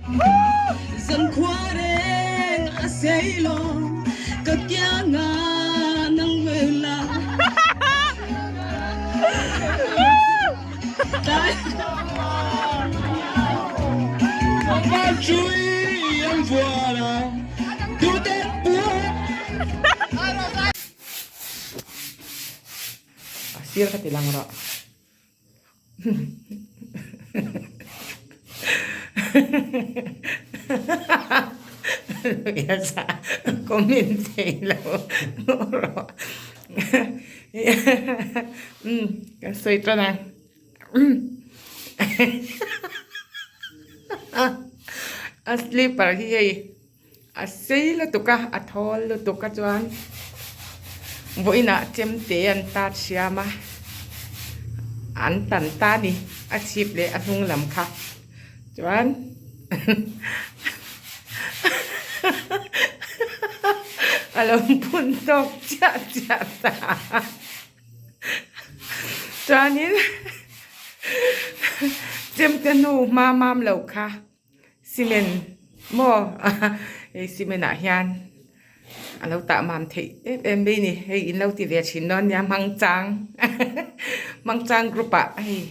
Zankhua reng a sei lo ka kianga nang la. A sir ka ti lang rawh. Comment thei lo rawh. Kan sawi tan ang. A slipper hi hei a sei lutuk a, a thawl lutuk a chuan vawiinah chemte an tat siam a, an tan ta a ni a chhip leh a hnung lam kha chuan a lo phun tawk chiah chiah ta. Chuanin chemte hnu hma mam lo kha cement maw hei cement ah hian a lo tah mam theih em em mai a ni hei in lo ti ve thin dawn nia hmangchang hmangchang group ah hei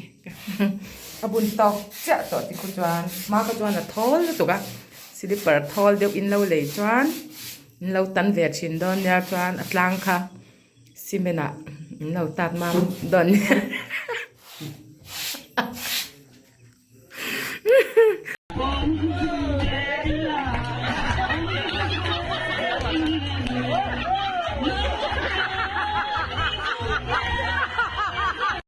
a bun tawk chiah tawh te khu chuan hma kha chuan a thawl lutuk a slipper thawl deuh in lo lei chuan in lo tan ve thin dawn nia chuan a tlang kha. Cement ah in lo tat mam dawn nia.